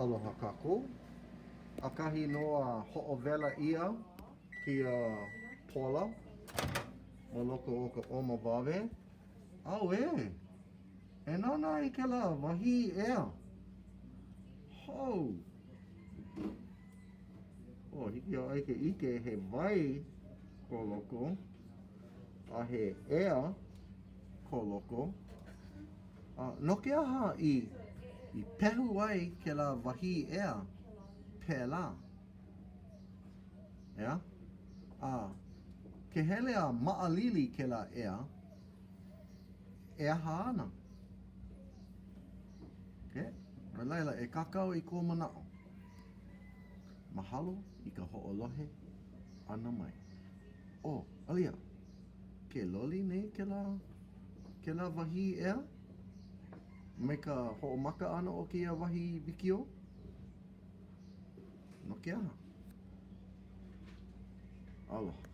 Aloha kākou. ʻAkahi nō a hoʻowela ʻia kēia pola ma loko o ka ʻōmawawe. Auē! E nānā i kēlā wahī ea. Hou! Oh, hiki iā ʻoe ke ʻike he wai ko loko a he ea ko loko. A no ke aha i i pehu ai kēlā wahī ea pēlā? ʻEā? A ke hele a maʻalili kēlā ea, e aha ana? Okay? No laila, e kākau i kou manaʻo. Mahalo i ka hoʻolohe ʻana mai. Oh, alia, ke loli nei kēlā, kēlā wahī ea me ka hoʻomaka ʻana o kēia wahi wikiō? No ke aha? Aloha.